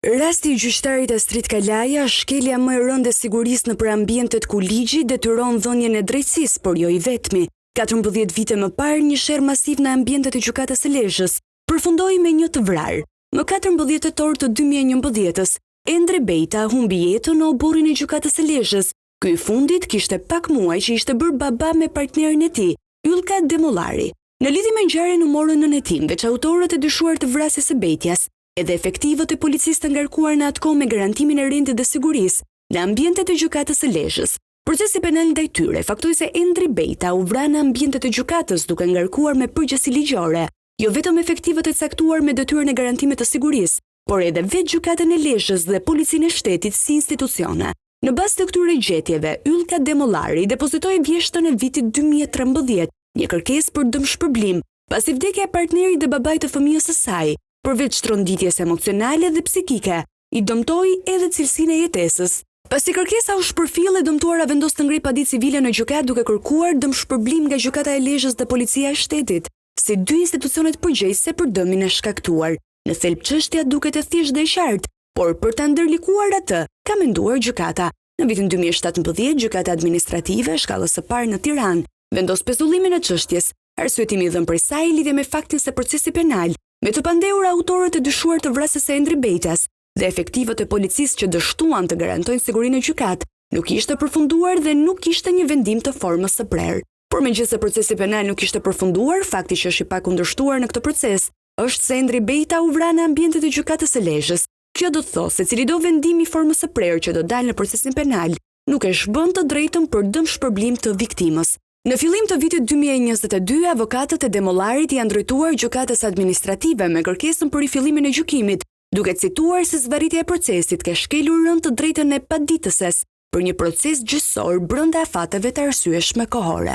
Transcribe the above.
Rasti i gjyqtarit Astrit Kalaja është shkelja më e rëndë e sigurisë nëpër ambientet ku ligji detyron dhënien e drejtësisë, por jo i vetmi. 14 vite më parë, një sherr masiv në ambientet e Gjykatës së Lezhës përfundoi me një të vrarë. Më 14 tetor të 2011-ës, Endri Bejta humbi jetën në oborrin e Gjykatës së Lezhës. Ky i fundit kishte pak muaj që ishte bërë baba me partnerin e tij, Yllka Demollari. Në lidhje me ngjarjen u morën nën hetim veç autorët e dyshuar të vrasjes së Bejtjas, edhe efektivët e policisë të ngarkuar në atë kohë me garantimin e rendit dhe sigurisë në ambientet e Gjykatës së Lezhës. Procesi penal ndaj tyre faktoi se Endri Bejta u vra në ambientet e gjykatës duke ngarkuar me përgjegjësi ligjore jo vetëm efektivët e caktuar me detyrën e garantimit të sigurisë, por edhe vetë Gjykatën e Lezhës dhe Policinë e Shtetit si institucione. Në bazë të këtyre gjetjeve, Yllka Demollari depozitoi vjeshtën e vitit 2013 një kërkesë për dëmshpërblim, pasi vdekja e partnerit dhe babait të fëmijës së saj, përveç tronditjes emocionale dhe psikike, i dëmtoi edhe cilësinë e jetesës. Pasi kërkesa u shpërfill, e dëmtuara vendos të ngrejë padi civile në gjykatë duke kërkuar dëmshpërblim nga Gjykata e Lezhës dhe Policia e Shtetit, si dy institucionet përgjegjëse për dëmin e shkaktuar. Në thelb çështja duket e thjeshtë dhe e qartë, por për ta ndërlikuar atë, ka menduar gjykata. Në vitin 2017, Gjykata Administrative e Shkallës së Parë në Tiranë vendos pezullimin e çështjes. Arsyetimi i dhënë prej saj lidhej me faktin se procesi penal me të pandehur autorët e dyshuar të vrasjes së Endri Bejtas dhe efektivët e policisë që dështuan të garantojnë sigurinë në gjykatë, nuk ishte përfunduar dhe nuk kishte një vendim të formës së prerë. Por megjithëse procesi penal nuk ishte përfunduar, fakti që është i pakundërshtuar në këtë proces është se Endri Bejta u vra në ambientet e gjykatës së Lezhës. Kjo do të thotë se cilido vendim i formës së prerë që do dalë në procesin penal nuk e zhbën të drejtën për dëmshpërblim të viktimës. Në fillim të vitit 2022, avokatët e Demollarit i janë drejtuar gjykatës administrative me kërkesën për rifillimin e gjykimit, duke cituar se zvarritja e procesit ka shkelur rëndë të drejtën e paditëses për një proces gjyqësor brenda afateve të arsyeshme kohore.